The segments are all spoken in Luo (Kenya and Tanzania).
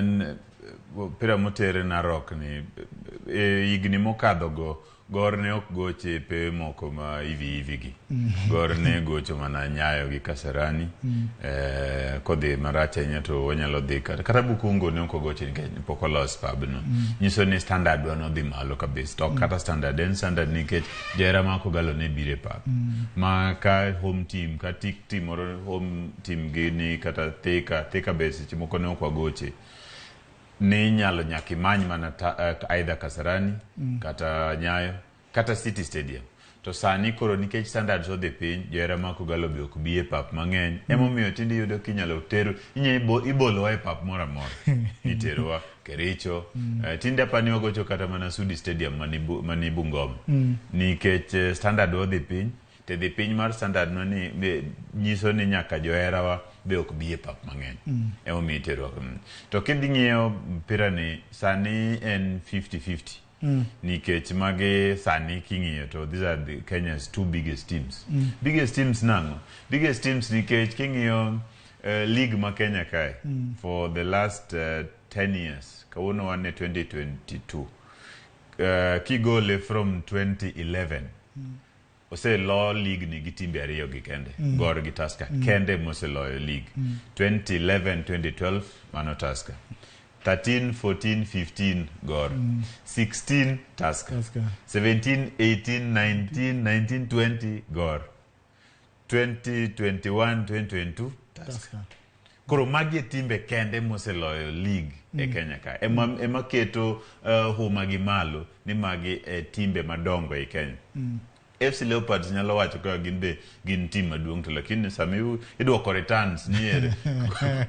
en mpira motere Narok ni e higni mokadho go, Gor ne ok goche e pewe moko ma hivi hivi gi. Gor ne gocho mana Nyayo gi Kasarani. Kodhi marach ahinya to wanyalo dhi kata Bukungu ne ok ogoche nikech pok olos pabno. Nyiso ni standard wa nodhi malo kabisa. To ok kata standard, en standard nikech johera mag Kogalo ne biro e pap. Ma ka home team, ka tik team moro home team gi ni kata Thika, Thika be seche moko ne ok wagoche. Ni inyalo nyaka imany mana either Kasarani kata Nyayo kata City Stadium. To sani koro nikech standards odhi piny, johera mag Kogalo be ok bi e pap mang'eny. Emomiyo tinde iyudo kinyalo tero, inya ibolowa e pap moro amora. Iterowa Kericho. Tinde apani wagocho kata mana Sudi Stadium mani Bungoma. Nikech standard odhi piny, to dhi piny mar standard no ni be, nyiso ni nyaka joherawa be ok bi e pap mang'eny. Emomiyo iterowa kamano. To kidhi ng'iyo mpira ni sani en 50-50. Nikech magi sani king'iyo to these are the Kenya's two biggest teams. Biggest teams nang'o? Biggest teams nikech king'iyo league ma Kenya kae for the last 10 years, kawuono wan e 2022. Kigole from 2011 oselo league ni gi timbe ariyo gi kende, Gor gi Tusker kende moseloyo league. 2011 2012 mano Tusker, 13 14 15 Gor, 16 Tusker, Tusker. 17 18 19 19 20 Gor, 2021 2022 Tusker. Tusker. Koro magi e timbe kende moseloyo league e Kenya ka. Ema keto huma gi malo ni magi e timbe madongo e Kenya. FC Leopards nyalo wacho kaka gin be gin team maduong' to lakini sama idwoko returns ni ere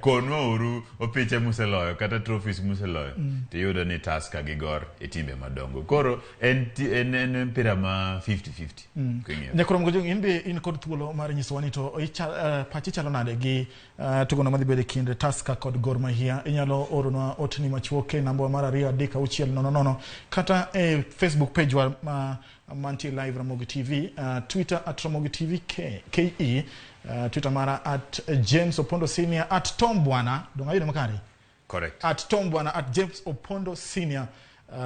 konwa uru opiche museloyo kata trophies museloyo tiyudo ni Tusker gi Gor e timbe madongo. Koro en mpira ma 50-50 king'iyo. Nyakurom Gojong, in be in kod thuolo mar nyisowa ni to pachi chalo nade gi tugono madhi bedo e kind Tusker kod Gor Mahia. Inyalo oronwa otni machuok e namba mar 23600 kata e Facebook page wa ma mantie live Ramogi TV, Twitter at Ramogi TV KE, Twitter mara at James Opondo Senior, at Tom Bwana, dong ayudo makare? Correct. At Tom Bwana, at James Opondo Senior.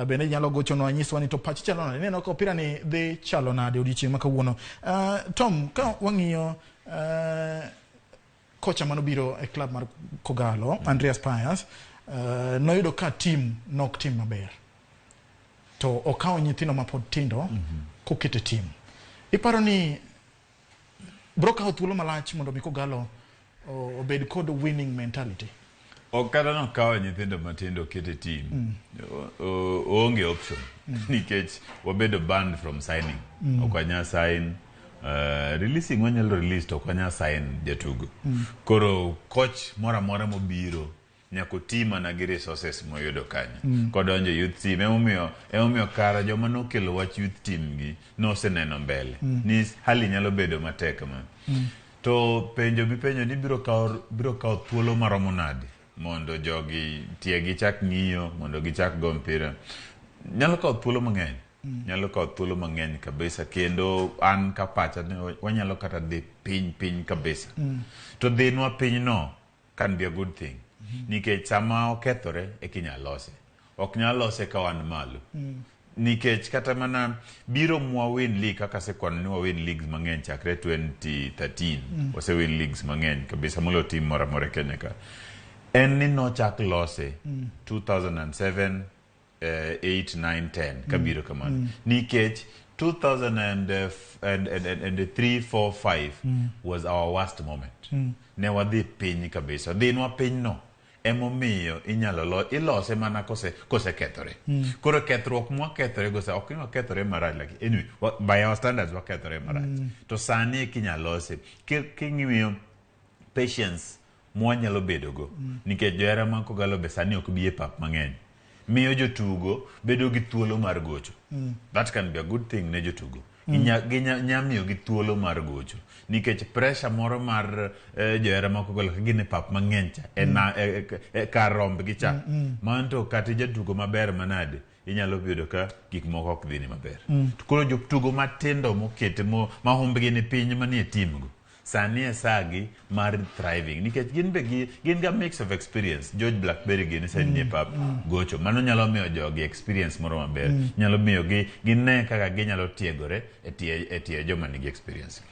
Bende inyalo gochonwa nyiswa ni to pachi chalo nade, ineno ka opira ni dhi chalo nade odiochieng' ma kawuono. Tom, ka wang'iyo kocha manobiro e club mar Kogalo, Andreas Pius, noyudo ka team nok tim maber, to okawo nyithindo mapod tindo kokete team. Iparo ni bro kawo thuolo malach mondo mi Kogalo obed kod winning mentality? Ok kata nokawo nyithindo matindo okete team, oonge option nikech wabedo banned from signing. Ok wanyal sign, releasing wanyalo release to ok wanyal sign jatugo. Koro coach moro amora mobiro nyaka oti mana gi resources moyudo kanyo. Kodonjo youth team, emomiyo kara joma nokelo wach youth team gi noseneno mbele ni hali nyalo bedo matek ma. To penjo mipenjo ni biro kawo thuolo maromo nade mondo jogi tie gichak ng'iyo mondo gichak go mpira. Nyalo kawo thuolo mang'eny. Nyalo kawo thuolo mang'eny kabisa, kendo an ka pacha ni wanyalo kata dhi piny piny kabisa. To dhinwa piny no can be a good thing. Nikech sama okethore e kinyal lose. Ok nyal lose ka wan malo. Nikech kata mana biro mwa win league kaka asekwano ni wa win leagues mang'eny chakre 2013. Wase win leagues mang'eny kabisa moloyo team moro amora e Kenya ka. En ni nochak lose 2007, 8, 9, 10 kabiro kamano. Nikech 2003, 4, 5 was our worst moment. Ne wadhi piny kabisa. Dhinwa piny no emomiyo inyalo ilose mana kosekethore. Koro kethruok mwakethore go sa ok ni wakethore marach, like anyway, by our standards wakethore marach. To sani eka inyalo lose. King'iyo patience mwanyalo bedo go. Nikech johera mag Kogalo be sani ok bi e pap mang'eny. Miyo jotugo bedo gi thuolo mar gocho. That can be a good thing ne jotugo. Ginya miyo gi thuolo mar gocho. Nikech pressure moro mar johera mag Kogalo ka gin e pap mang'eny cha, e na, e, e, e, kar rombgi cha. Mano to kata jatugo maber manade, inyalo yudo ka gik moko ok dhini maber. To koro jotugo matindo mokete ma humbgi ni piny manie team go. Sani e sagi mar thriving nikech gin be gin ga mix of experience. George Blackberry gini sani nie pap gocho. Mano nyalo miyo jogi experience moro maber. Nyalo miyo gi gine kaka ginyalo tiegore e tie joma nigi experience.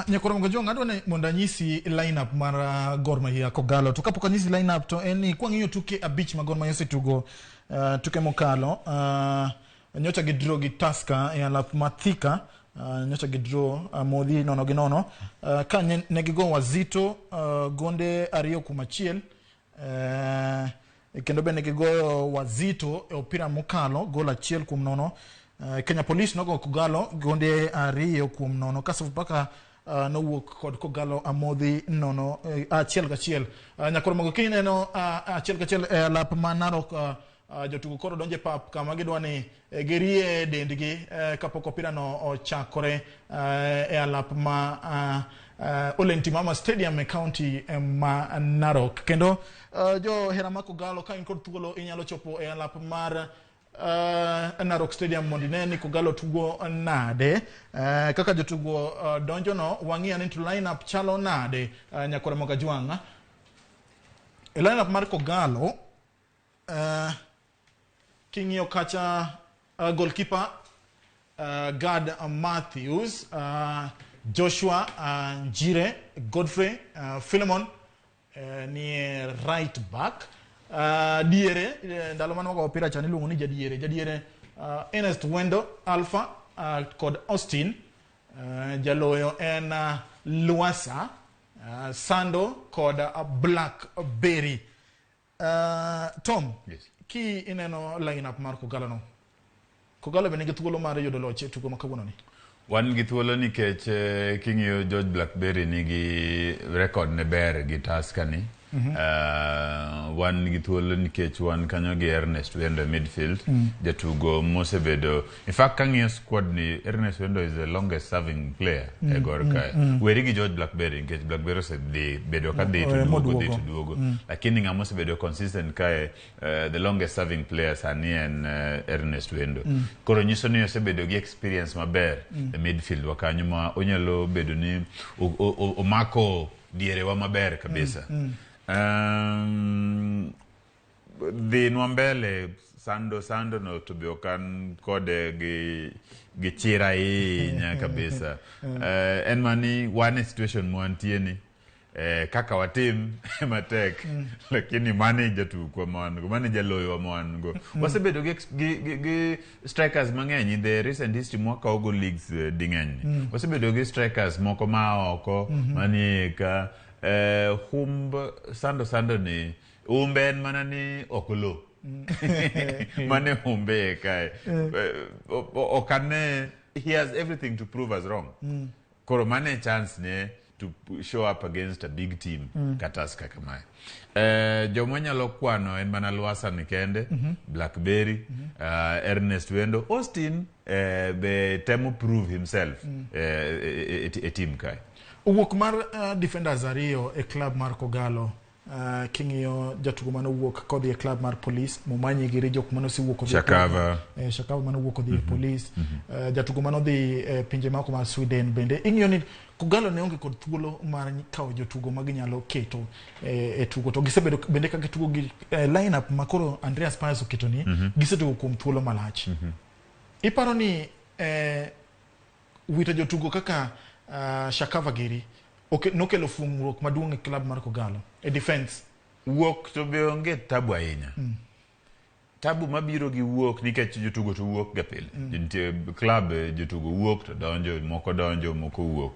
Nyakoro Mgajwang', adwa ni mondo anyisi lineup mar Gor Mahia Kogalo. To kapok anyisi lineup, to en ni kwang'iyo tuke 5 ma Gor Mahia osetugo, tuke mokalo, nyocha gi draw gi Tusker e alap ma Thika, nyocha gi draw modhi 0-0, ka ne gigo Wazito gonde 2-1, kendo be ne gigoyo Wazito e opira mokalo gol 1-0. Kenya Police nogo Kogalo gonde 2-0, ka Sofapaka nowuok kod Kogalo amodhi 0 1-1. Nyakoro mogo kineno 1-1 e alap ma Narok, jotugo koro donjo e pap kama gidwa ni girie dendgi kapok opira no ochakore e alap ma Ole Ntimama Stadium e county ma Narok. Kendo johera ma Kogalo, ka in kod thuolo inyalo chopo e alap mar Narok Stadium mondo ine ni Kogalo tugo nade, kaka jotugo donjo no wang'iyo ni to lineup chalo nade. Nyakora Mogajwang', e lineup mar Kogalo, king'iyo kacha, goalkeeper Gad Matthews, Joshua Njire, Godfrey Philemon ni right back, diere, ndalo mane wago opira cha iluongo ni jadiere, jadiere Ernest Wendo, Alpha kod Austin, jaloyo en Luasa, Sando kod Blackberry. Tom, Yes. ki ineno lineup mar Kogalo no, Kogalo be nigi thuolo mar yudo loch e tugo ma kawuono ni? Wan gi thuolo nikech king'iyo George Blackberry nigi record ne ber gi Tusker ni. Wan gi thuolo nikech wan kanyo gi Ernest Wendo e midfield. Jatugo mosebedo, in fact kang'iyo squad ni, Ernest Wendo is the longest serving player e Gor kae. Weri gi George Blackberry nikech Blackberry osedhi bedo ka dhi to duogo, dhi to duogo. Lakini ng'ama osebedo consistent kae, the longest serving player sani en Ernest Wendo. Koro nyiso ni osebedo gi experience maber e midfield wa kanyo ma onyalo bedo ni omako dierewa maber kabisa. Dhinwa mbele, Sando, Sando no to be ok an kode gi chir ahinya kabisa. En mani wan e situation mwantie ni kaka watim matek, lakini mane jatukwa ma wan go, mane jaloyowa ma wan go. Wasebedo gi strikers mang'eny in the recent history mwakawo go leagues ding'eny ni. Wasebedo gi strikers moko ma oko manie ka humb Sando, Sando ni humbe en mana ni ok olo. Mane humbe kae. Ok ane, he has everything to prove us wrong. Koro mane chance ne to show up against a big team kata Tusker kamae. Joma nyalo kwano en mana Lwasa ni kende, Blackberry, Ernest Wendo, Austin be temo prove himself e team kae. Wuok mar defenders ariyo e club mar Kogalo, king'iyo jatugo mane owuok kodhi e club mar Police, Momanyi giri jok mane osewuok odhi e club- Shakava. Shakava mane owuok odhi e Police, jatugo mane odhi e pinje maoko mar Sweden bende. Ing'iyo ni Kogalo ne onge kod thuolo mar kawo jotugo ma ginyalo keto e tugo, to gisebedo bende ka gitugo gi lineup ma koro Andreas Pius oketo ni gisetugo kuom thuolo malach. Iparo ni wito jotugo kaka Shakava giri nokelo fungruok maduong' e club mar Kogalo e defense? Wuok to be onge tabu ahinya. Tabu mabiro gi wuok nikech jotugo to wuok ga pile. Nitie club, jotugo wuok to donjo, moko donjo, moko wuok.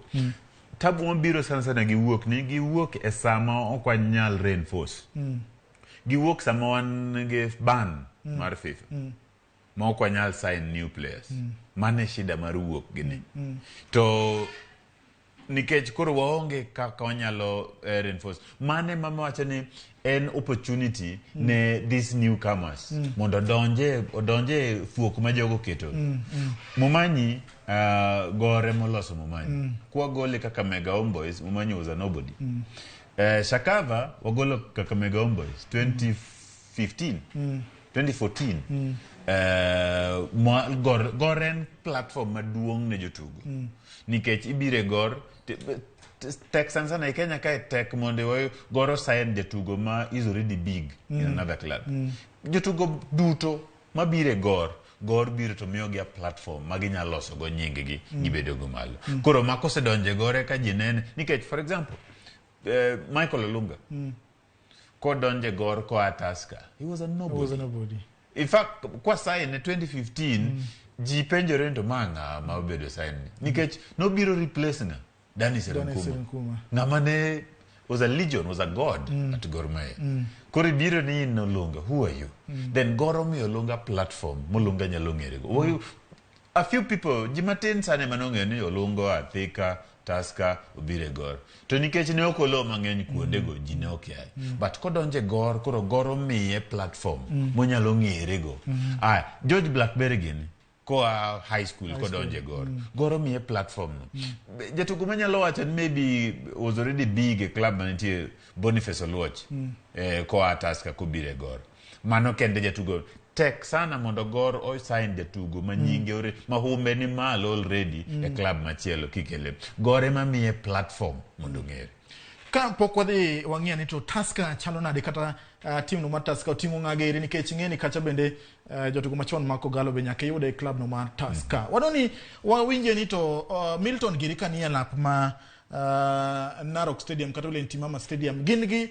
Tabu mabiro sana sana gi wuok ni giwuok e sama ok wanyal reinforce. Giwuok sama wan gi ban mar FIFA ma ok wanyal sign new players. Mano e shida mar wuok gini. To nikech koro waonge kaka wanyalo reinforce. Mano ema wacho ni en opportunity ne these newcomers mondo odonje fuok ma jogo keto. Momanyi, Gore moloso Momanyi. Kwagole Kakamega Homeboys, Momanyi was a nobody. Shakava wagolo Kakamega Homeboys 2015, 2014. Gor en platform maduong' ne jotugo. Nikech ibire Gor, Tek sana sana e Kenya kae, tek mondo Gor sign jatugo ma is already big in another club. Jotugo duto mabiro e Gor, Gor biro to miyogi a platform ma ginyalo loso go nying gi, gibedo go malo. Koro ma kosedonjo e Gor eka ji nene, nikech for example, Michael Olunga kodonjo e Gor koa Tusker, he was a nobody. Was a nobody. In fact, kwa sign e 2015, ji penjore ni to ma ng'a ma obedo sign ni, nikech nobiro replace ng'a? Danny Danny Serunkuma. Serunkuma. Ng'ama ne was a legion, was a god at Gor Mahia. Koro ibiro ni in Olunga, who are you? Then Gor omiyo Olunga platform Molunga nyalo ng'ere go. A few people, ji matin sana ema nong'eyo ni Olunga oa Thika, Tusker, obiro e Gor. To nikech ne ok olo mang'eny kuondego, ji ne ok yaye. But kodonjo e Gor, koro Gor omiye platform monyalo ng'ere go. Ah, George Blackberry gini koa high school kodonjo e Gor. Gor omiye platform no. Jatugo manyalo wacho ni maybe was already big e club manitie, Boniface Oluoch, koa Tusker kobiro e Gor. Mano kende jatugo. Tek sana mondo Gor o sign jatugo ma nyinge ma humbe ni malo already e club machielo kikele. Gor ema miye platform mondo ong'ere. Ka pok wadhi wang'iyo ni to Tusker chalo nade, kata team no mar Tusker oting'o ng'a geri, nikech ing'e ni kacha bende jotugo machon mag Kogalo be nyaka iyude e club no mar Tusker. Wadwa ni wawinje ni to Milton giri ka nie lap ma Narok Stadium kata Ole Ntimama Stadium, gin gi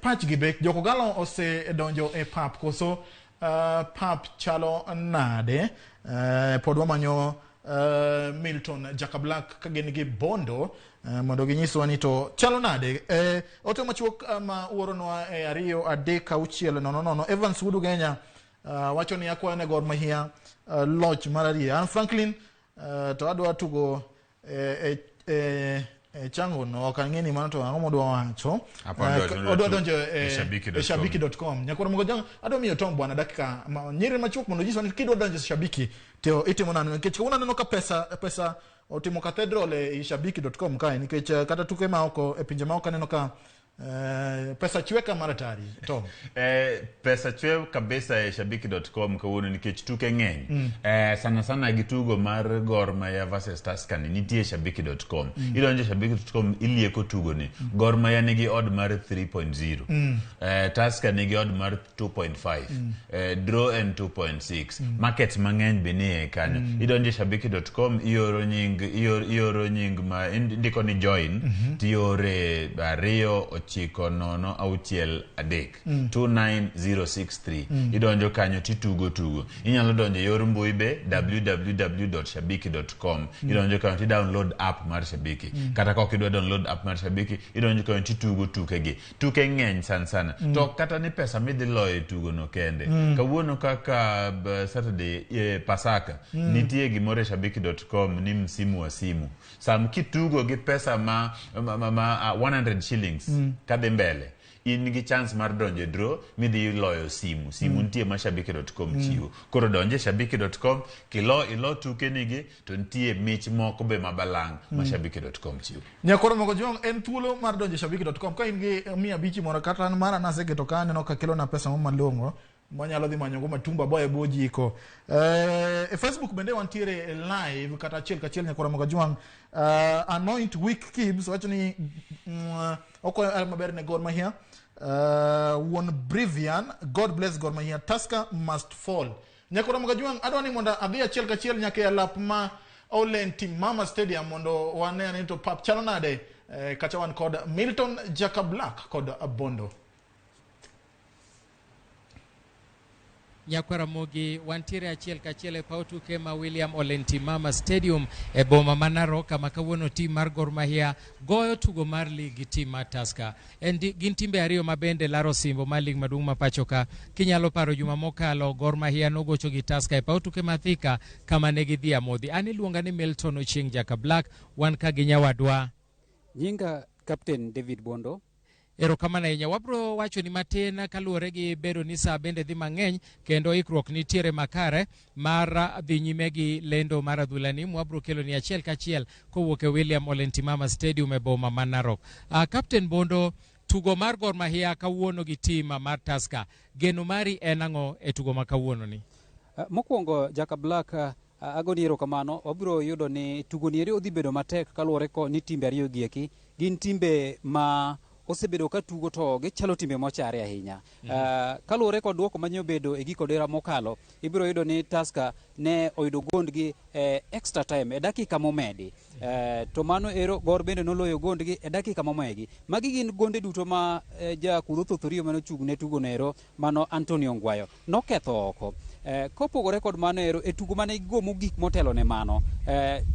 pachgi be jo Kogalo osedonjo e pap koso pap chalo nade? Pod wamanyo Milton Jaka Black ka gin gi Bondo mondo ginyiswa ni to chalo nade. Ote machuok ma uoronwa e 23600. Evans Wudu Genya wacho ni akwayo ne Gor Mahia loch mar ariyo. An Franklin to adwa tugo e chango no, ok ang'e ni mano to ang'o modwa wacho. Odwa donjo e shabiki.com. shabiki.com. Nyakwar Mogo Jang, adwa miyo Tom bwana dakika nyiri machuok mondo nyiswa ni kidwa donjo e Shabiki to itimo nano, nikech kawuono aneno ka pesa otimo cathedral e shabiki.com kae, nikech kata tuke ma oko e pinje ma oko aneno ka pesa chwe ka mar atari, Tom. Pesa chwe kabisa e shabiki.com kawuono nikech tuke ng'eny. Sana sana gi tugo mar Gor Mahia versus Tusker ni nitie shabiki.com. Idonjo e shabiki.com, ilieko tugo ni. Gor Mahia nigi odd mar 3.0. Tusker nigi odd mar 2.5. Draw en 2.6. Markets mang'eny be nie kanyo. Idonjo e shabiki.com, ioro nying ma indiko ni join, tiore 29063, 29063. Idonjo kanyo titugo tugo. Inyalo donjo e yor mbui be, www.shabiki.com. Idonjo kanyo ti download app mar Shabiki. Kata kok idwa download app mar Shabiki, idonjo kanyo titugo tukegi. Tuke ng'eny sana sana. To kata ni pesa midhi loyo e tugo no kende. Kawuono kaka Saturday, Pasaka, nitie gimoro e shabiki.com ni msimu wa simu. Sam kitugo gi pesa ma 100 shillings kadhi mbele, in gi chance mar donjo e draw midhi loyo simu. Simu nitie ma shabiki.com chiwo. Koro donje shabiki.com, kilo ilo tuke nigi to nitie mich moko be mabalang' ma shabiki.com chiwo. Nyakwar Mogo Jong, en thuolo mar donjo e shabiki.com ka in gi 500 moro, kata an mara naseketo ka aneno ka kelona pesa mo malong'o manyalo dhi manyogo matumbo aboyo e bwo jiko. E Facebook bende wantiere live kata achiel kachiel. Nyakwar Mogo Jwang', Anoint Week Kibs wacho ni okwayo ler maber ne Gor Mahia. Wuon Brivian, God bless Gor Mahia, Tusker must fall. Nyakwar Mogo Jwang', adwa ni mondo adhi achiel kachiel nyaka e alap ma Ole Ntimama Stadium mondo wane ane to pap chalo nade. Kacha wan kod Milton Jaka Black kod Bondo. Nyakwara Ramogi, wantiere achiel kachiel e paw tuke ma William Ole Ntimama Stadium e boma ma Narok, kama kawuono tim mar Gor Mahia goyo tugo mar lig gi tim mar Tusker. En gin timbe ariyo ma bende laro osimbo mar lig maduong' ma pacho ka. Kinyalo paro, juma mokalo Gor Mahia nogocho gi Tusker e paw tuke ma Thika kama ne gidhi amodhi. An iluonga ni Milton Ochieng Jaka Black, wan ka gi nyawadwa. Nyinga Captain David Bondo. Erokamano ahinya. Wabro wacho ni matin kaluwore gi bedo ni saa bende dhi mang'eny kendo ikruok nitiere makare mar dhi nyime gi lendo mar adhulani mwabro kelo ni achiel kachiel kowuok e William Ole Ntimama Stadium e boma ma Narok. Captain Bondo, tugo mar Gor Mahia kawuono gi tim mar Tusker, geno mari en ang'o e tugo ma kawuono ni? Mokwongo Jaka Black, Agoni erokamano. Wabiro yudo ni tugo ni eri odhi bedo matek kaluwore ko ni timbe ariyo gi eki gin timbe ma osebedo ka tugo to gichalo timbe mochare ahinya. Kaluwore kod duoko manye obedo e giko dera mokalo, ibiro yudo ni Tusker ne oyudo gondgi e extra time e dakika momedi. To mano ero Gor bende noloyo gondgi e dakika momedi. Magi gin gonde duto ma jakudho Thothorio mane ochung' ne tugo nero mano Antonio Ngwayo noketho oko. Kopogore kod mano ero e tugo mane gigo mogik motelo ne mano,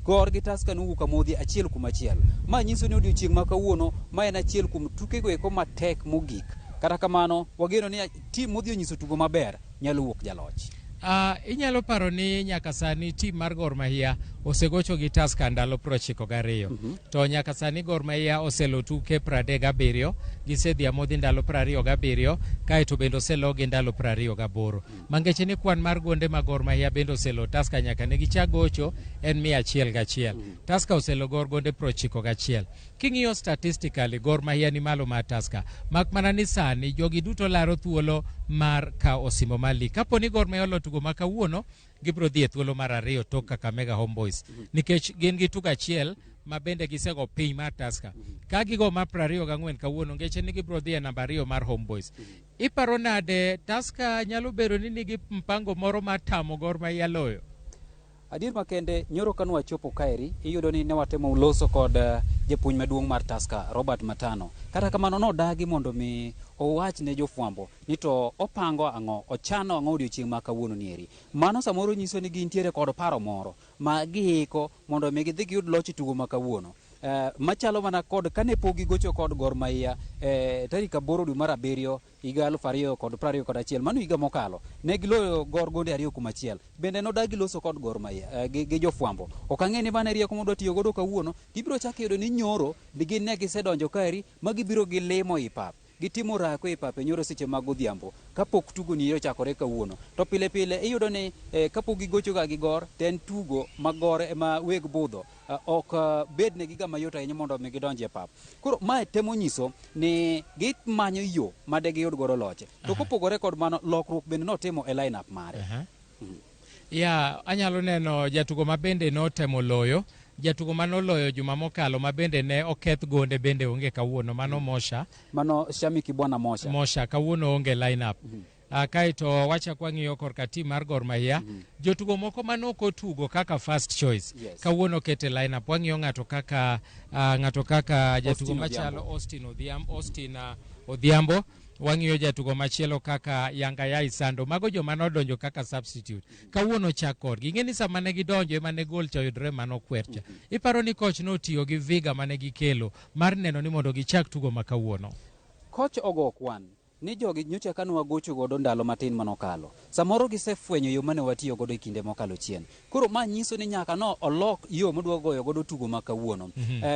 Gor gi Tusker nowuok amodhi 1-1. Ma nyiso ni odiochieng' ma kawuono ma en achiel kuom tukego eko matek mogik. Kata kamano wageno ni tim modhi onyiso tugo maber nyalo wuok jaloch. Inyalo paro ni nyaka sani tim mar Gor Mahia osegocho gi Tusker ndalo 92. To nyaka sani Gor Mahia oselo tuke 37, gisedhi amodhi ndalo 27, kaeto bende oselogi ndalo 28. Mangeche ni kwan mar gonde ma Gor Mahia bende oselo Tusker nyaka ne gichak gocho en 101. Tusker oselo Gor gonde 91. King'iyo statistically Gor Mahia ni malo mar Tusker. Mak mana ni sani jogi duto laro thuolo mar kawo osimbo mar lig. Kapo ni Gor Mahia olo tugo ma kawuono, gibiro dhi e thuolo mar ariyo tok Kakamega Homeboys. Nikech gin gi tugo achiel ma bende gisego piny mar Tusker. Ka gigo mar 24 kawuono, ngeche ni gibiro dhi e namba 2 mar Homeboys. Iparo nade Tusker nyalo bedo ni nigi mpango moro mar tamo Gor Mahia loyo? Adier makende nyoro ka nwachopo kaeri iyudo ni ne watemo loso kod japuonj maduong' mar Tusker Robert Matano. Kata kamano nodagi mondo mi owach ne jofwambo ni to opango ang'o, ochano ang'o odiochieng' ma kawuono nieri. Mano samoro nyiso ni gintiere kod paro moro ma giiko mondo mi gidhi giyud loch e tugo ma kawuono. Machalo mana kod kane pok gigocho kod Gor Mahia tarik 8 dwe mar 7 higa 2021, mano higa mokalo, ne giloyo Gor gonde 2-1. Bende nodagi loso kod Gor Mahia gi jofwambo. Ok ang'e ni mano e rieko modwa tiyo godo kawuono. Gibiro chako yudo ni nyoro gin ne gisedonjo kaeri ma gibiro gilimo i pap. Gitimo rako e pap e nyoro seche mag odhiambo kapok tugo ni ochakore kawuono. To pile pile iyudo ni kapok gigocho ga gi Gor to en tugo ma Gor ema weg budho ok bed negi ga mayot ahinya mondo mi gidonj e pap. Koro mae temo nyiso ni gimanyo yo ma de giyud godo loch. To kopogore kod mano, lokruok bende notimo e line up mare. Ya, anyalo neno jatugo ma bende notemo loyo, jatugo manoloyo juma mokalo ma bende ne oketh gonde bende onge kawuono, mano Mosha. Mano Shami Kibwana Mosha. Mosha kawuono onge line up. Kaeto wachak wang'iyo korka tim mar Gor Mahia, jotugo moko manok otugo kaka first choice. Kawuono kete line up. Wang'iyo ng'ato kaka jatugo machalo Austin Odhiambo, Austin Odhiambo. Wang'iyo jatugo machielo kaka Yanga Yai Sando. Mago joma nodonjo kaka substitute. Kawuono chak kodgi. Ing'e ni sama ne gidonjo ema ne gol cha oyudore mano kwer cha. Iparo ni coach notiyo gi viga mane gikelo mar neno ni mondo gichak tugo ma kawuono. Coach ogo kwan ni jogi nyocha kane wagocho godo ndalo matin manokalo. Samoro gisefwenyo yo mane watiyo godo e kinde mokalo chien. Koro ma nyiso ni nyaka no olok yo modwa goyo godo tugo ma kawuono.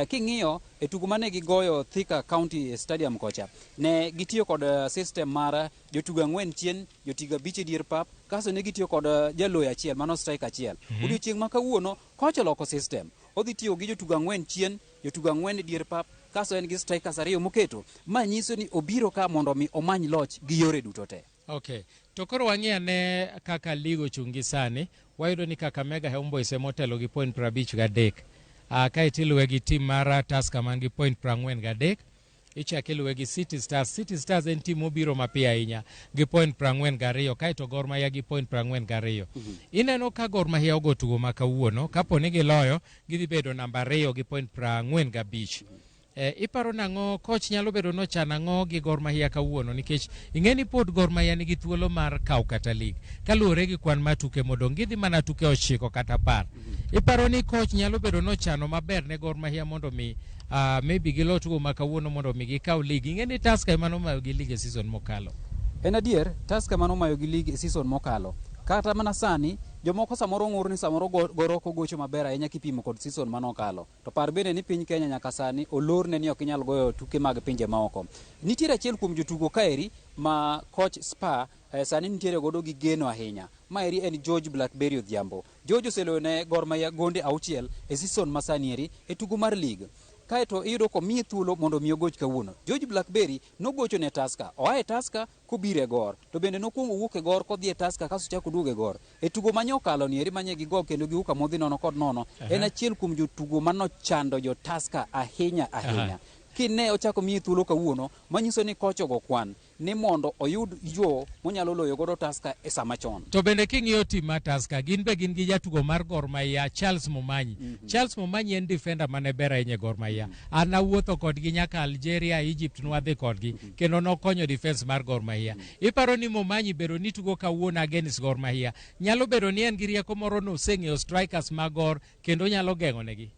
King'iyo e tugo mane gigoyo Thika County Stadium kocha, ne gitiyo kod system mar jotugo 4 chien, jotugo 5 e dier pap, kasto ne gitiyo kod jaloyo achiel, mano striker achiel. Odiochieng' ma kawuono, coach oloko system. Odhi tiyo gi jotugo 4 chien, jotugo 4 e dier pap, kasto en gi strikers 2 moketo. Ma nyiso ni obiro ka mondo mi omany loch gi yore duto te. Okay. To koro wang'i ane kaka league ochung' gi sani. Wayudo ni Kakamega Homeboys ema otelo gi point 53. Kaeto iluwe gi tim mar Tusker man gi point 43. Ichako iluwe gi City Stars. City Stars en tim mobiro mapiyo ahinya gi point 42, kaeto Gor Mahia gi point 42. Ineno ka Gor Mahia ogo tugo ma kawuono, kapo ni giloyo, gidhi bedo namba 2 gi point 45. Iparo nang'o coach nyalo bedo nochano ang'o gi Gor Mahia kawuono, nikech ing'e ni pod Gor Mahia nigi thuolo mar kawo kata league kaluwore gi kwan mar tuke modong', gidhi mana tuke 9 kata 10. Iparo ni coach nyalo bedo nochano maber ne Gor Mahia mondo mi maybe gilo tugo ma kawuono mondo mi gikaw league. Ing'e ni Tusker ema nomayo gi league e season mokalo. En adier, Tusker ema nomayo gi league e season mokalo. Kata mana sani, jomoko samoro ng'ur ni samoro Gor ok ogocho maber ahinya kipimo kod season manokalo. To par bende ni piny Kenya nyaka sani olorne ni ok inyal goyo tuke mag pinje maoko. Nitiere achiel kuom jotugo kaeri ma coach Spa sani nitiere godo gi geno ahinya. Maeri en George Blackberry Odhiambo. George oseloyo ne Gor Mahia gonde 6 e season ma sani eri e tugo mar league. Kaeto iyudo komiye thuolo mondo mi ogoch kawuono. George Blackberry nogocho ne Tusker, oa e Tusker kobiro e Gor, to bende nokwongo owuok e Gor kodhi e Tusker kasto ochako oduogo e Gor. E tugo manye okalo ni eri manye gigo kendo giwuok amodhi 0-0, en achiel kuom jotugo manochando jo Tusker ahinya ahinya. Kine ochako miye thuolo kawuono, manyiso ni kocha ogo kwan ni mondo oyud yo monyalo loyo godo Tusker e sama chon. To bende king'iyo tim mar Tusker, gin be gin gi jatugo mar Gor Mahia Charles Momanyi. Charles Momanyi en defender mane ber ahinya e Gor Mahia. An nawuotho kodgi nyaka Algeria, Egypt nwadhi kodgi kendo nokonyo defense mar Gor Mahia. Iparo ni Momanyi bedo ni tugo kawuono against Gor Mahia, nyalo bedo ni en gi rieko moro noseng'eyo strikers mag Gor kendo nyalo geng'o negi.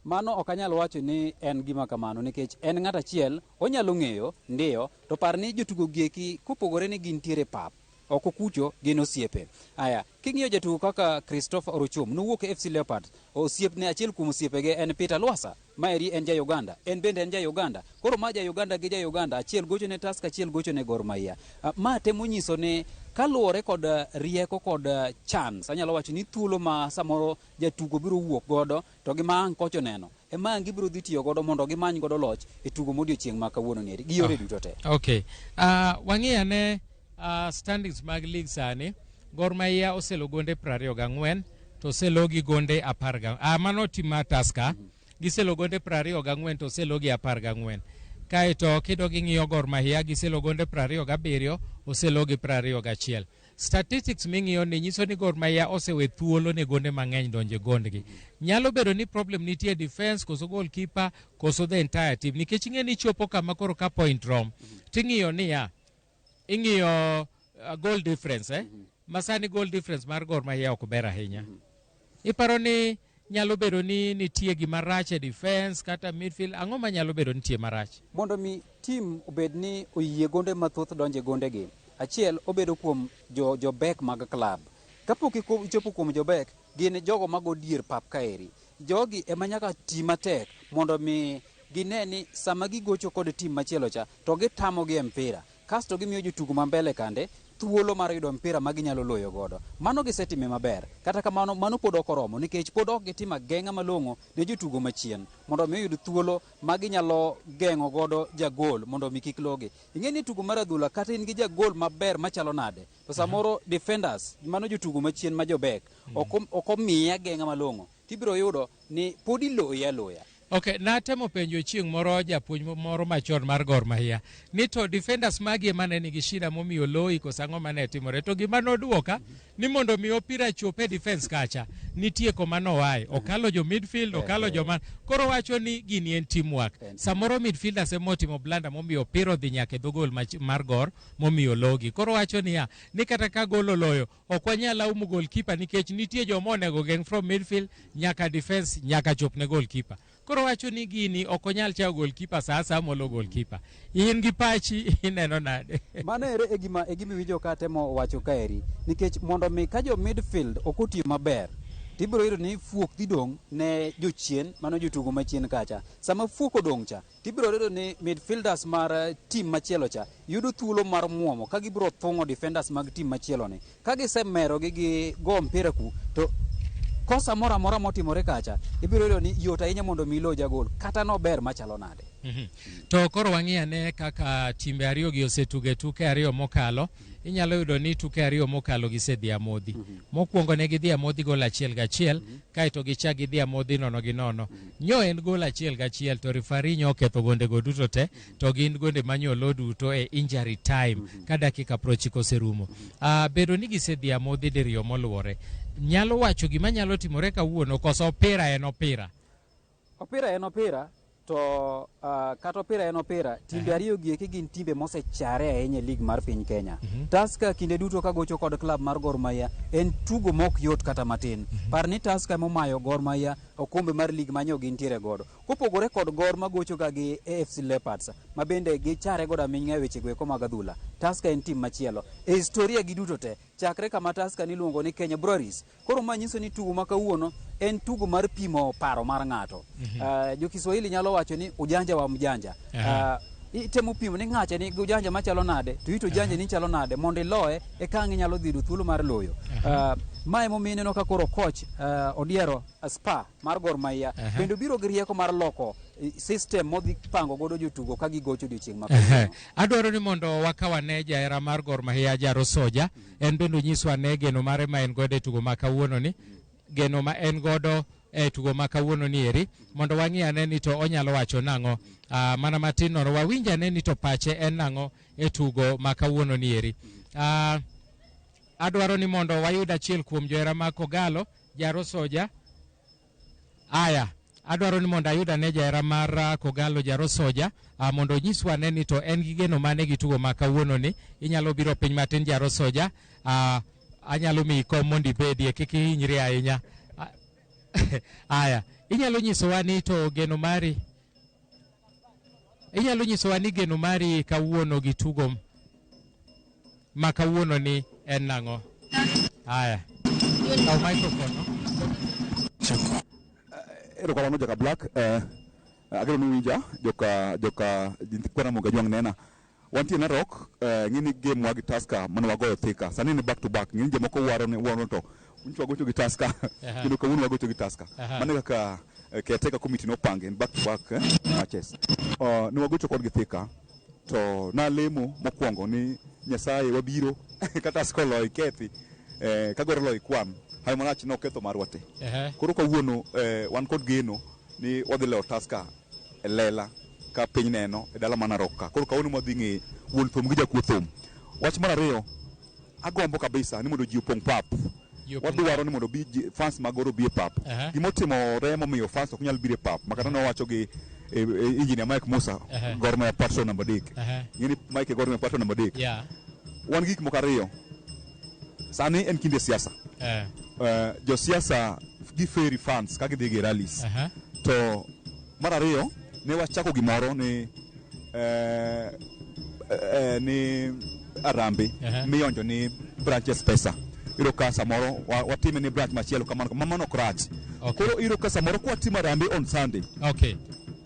Mano ok anyal wacho ni en gima kamano nikech en ng'at achiel onyalo ng'eyo ndiyo, to par ni jotugo gieki kopogore ni gintiere pap oko kucho gin osiepe. Aya, king'iyo jatugo kaka Christopher Orochom nowuok e FC Leopards, osiepne achiel kuom osiepege en Peter Lwasa, maeri en ja Uganda, en bende en ja Uganda. Koro ma ja Uganda gi ja Uganda, achiel gocho ne Tusker, achiel gocho ne Gor Mahia. Ma temo nyiso ni kaluwore kod rieko kod chance, anyalo wacho ni thuolo ma samoro jatugo biro wuok godo to gi ma ang' kocha oneno ema ang' gibiro dhi tiyo godo mondo gimany godo loch e tugo modiochieng' ma kawuono ni gi yore duto te. Okay. Wang'i ane standings mag league sani. Gor Mahia oselo gonde 24 to oselo gi gonde 10 ga. Mano tim mar Tusker. Giselo gonde 24 to oselo gi 14. Kaeto kidok ing'iyo Gor Mahia giselo gonde 27 oselo gi 21. Statistics ming'iyo ni nyiso ni Gor Mahia osewe thuolo ne gonde mang'eny donjo e gondgi. Nyalo bedo ni problem nitie defense koso goalkeeper koso the entire team nikech ing'e ni chopo kama koro ka point rom ting'iyo niya ing'iyo goal difference masani goal difference mar Gor Mahia ok ber ahinya. Iparo ni nyalo bedo ni nitie gima rach e defense kata midfield, ang'o manyalo bedo nitie marach? Mondo mi tim obed ni oyie gonde mathoth donjo e gondegi, achiel obedo kuom jo back mag club. Kapok ichopo kuom jo back, gin jogo mago dier pap kaeri. Jogi ema nyaka ti matek mondo mi gine ni sama gigocho kod tim machielo cha to gitamogi e mpira. Kasto gimiyo jotugo ma mbele kande thuolo mar yudo mpira ma ginyalo loyo godo. Mano gisetime maber. Kata kamano mano pod ok oromo nikech pod ok gitimo ageng'a malong'o ne jotugo machien mondo mi oyud thuolo ma ginyalo geng'o godo jagol mondo mi kik logi. Ing'e ni tugo mar adhula kata in gi jagol maber machalo nade, to samoro defenders mano jotugo machien ma jobek ok omiye ageng'a malong'o, tibiro yudo ni pod iloye aloya. Okay, natemo penjo chieng' moro japuonj moro machon mar Gor Mahia ni to defenders magi ema ne nigi shida momiyo loyi koso ang'o mane timore, to gima noduoka ni mondo mi opira chop e defense kacha nitie koma noaye, okalo jo midfield, okalo joma koro wacho ni gini en teamwork. Samoro midfielders ema otimo blunder momiyo opira odhi nyaka e dho gol mar Gor momiyo logi. Koro wacho niya ni kata ka gol oloyo ok wanyal laumo goalkeeper nikech nitie joma onego geng' from midfield nyaka defense nyaka chop ne goalkeeper. Koro wacho ni gini ok onyal chawo goalkeeper sa asaya molo goalkeeper. In gi pachi ineno nade? Mano ere e gima iwinjo ka atemo wacho kaeri, nikech mondo mi ka jo midfield ok otiyo maber, tibiro yudo ni fuok dhi dong' ne jochien, mano jotugo machien kacha. Sama fuok odong' cha, tibiro yudo ni midfielders mar team machielo cha yudo thuolo mar muomo ka gibiro thung'o defenders mag team machielo ni. Ka gisemerogi gi go mpira ku, to kosa moro amora motimore kacha, ibiro yudo ni yot ahinya mondo mi ilo jagol, kata nober machalo nade. To koro wang'i ane kaka timbe ariyo gi osetugo e tuke ariyo mokalo. Inyalo yudo ni tuke ariyo mokalo gisedhi amodhi. Mokwongo ne gidhi amodhi gol 1-1, kaeto gichak gidhi amodhi 0-0. Nyo en gol 1-1 to referee nyo oketho gonde go duto te, to gin gonde manyo olo duto e injury time ka dakika 90 oserumo. Bedo ni gisedhi amodhi diriyo moluwore, nyalo wacho gima nyalo timore kawuono koso opira en opira? Opira en opira, to kata opira en opira, timbe ariyo gi eki gin timbe mosechare ahinya e league mar piny Kenya. Tusker kinde duto ka gocho kod club mar Gor Mahia en tugo mok yot kata matin. Par ni Tusker emomayo Gor Mahia okombe mar league manyo gintiere godo. Kopogore kod Gor magocho ga gi AFC Leopards, ma bende gichare godo aming'a e weche go eko mag adhula. Tusker en tim machielo. E historia gi duto te, chakre kama Tusker niluongo ni Kenya Breweries. Koro ma nyiso ni tugo ma kawuono en tugo mar pimo paro mar ng'ato. Jo Kiswahili nyalo wacho ni ujanja wa mjanja. Itemo pimo ni ng'acha ni ujanja machalo nade to ito ujanja ni chalo nade mondo iloye eka ang' inyalo dhi yudo thuolo mar loyo. Mae emomiyo ineno ka koro coach odiero Spa mar Gor Mahia bende obiro gi rieko mar loko system modhi pango godo jotugo ka gigocho odiochieng' ma kawuono. Adwaro ni mondo wakaw ane jahera mar Gor Mahia Jaro Soja, en bende onyiswa ane geno mare ma en godo e tugo ma kawuono ni, geno ma en godo e tugo ma kawuono ni eri, mondo wang'i ane ni to onyalo wacho nang'o. Mana matin nono wawinj ane ni to pache en nang'o e tugo ma kawuono ni eri. Adwaro ni mondo wayud achiel kuom johera mag Kogalo, Jaro Soja. Aya, adwaro ni mondo ayud ane jahera mar Kogalo Jaro Soja, mondo onyiswa ane ni to en gi geno mane gi tugo ma kawuono ni. Inyalo biro piny matin Jaro Soja, anyalo miyi kom mondo ibedie, kik ihinyri ahinya. Aya, inyalo nyisowa ni to geno mari, inyalo nyisowa ni geno mari kawuono gi tugo ma kawuono ni en nang'o? Aya, kaw microphone no. Erokamano joka Black, ageno ni uwinja joka joka kwena Moga Jwang' nena. Wantie Narok, ng'eni game wa gi Tusker mane wagoyo Thika. Sani ni back to back, ng'eni jomoko waro ni waro to nyocha wagocho gi Tusker. Kendo kawuono wagocho gi Tusker. Mano kaka caretaker committee nopange en back to back matches. Ne wagocho kodgi Thika to nalemo mokwongo ni Nyasaye wabiro kata Tusker oloyo ikethi, ka Gor oloyo ikwan. Hawi marach noketho marwa te. Koro kawuono wan kod geno ni wadhi loyo Tusker e lela ka piny neno e dala ma Narok ka. Koro kawuono mwadhi ng'e wuon thum gi jakuo thum. Wach mar ariyo, agombo kabisa ni mondo ji opong' pap. Wadwaro ni mondo bi fans mag Gor obi e pap. Gimotimore momiyo fans ok nyal biro e pap, makata nowacho gi engineer Mike Musa, Gor Mahia patron namba 3. Ng'eni Mike e Gor Mahia patron namba 3. Wan gi gik moko ariyo. Sani en kinde siasa. Josiasa gi ferry fans ka gidhi gi rallies. To mar ariyo, ne wachako gimoro ni ni arambe mionjo ni branches pesa. Iyudo ka samoro watime ni branch machielo kamano, mano ok rach. Koro iyudo ka samoro kwatimo arambe on Sunday,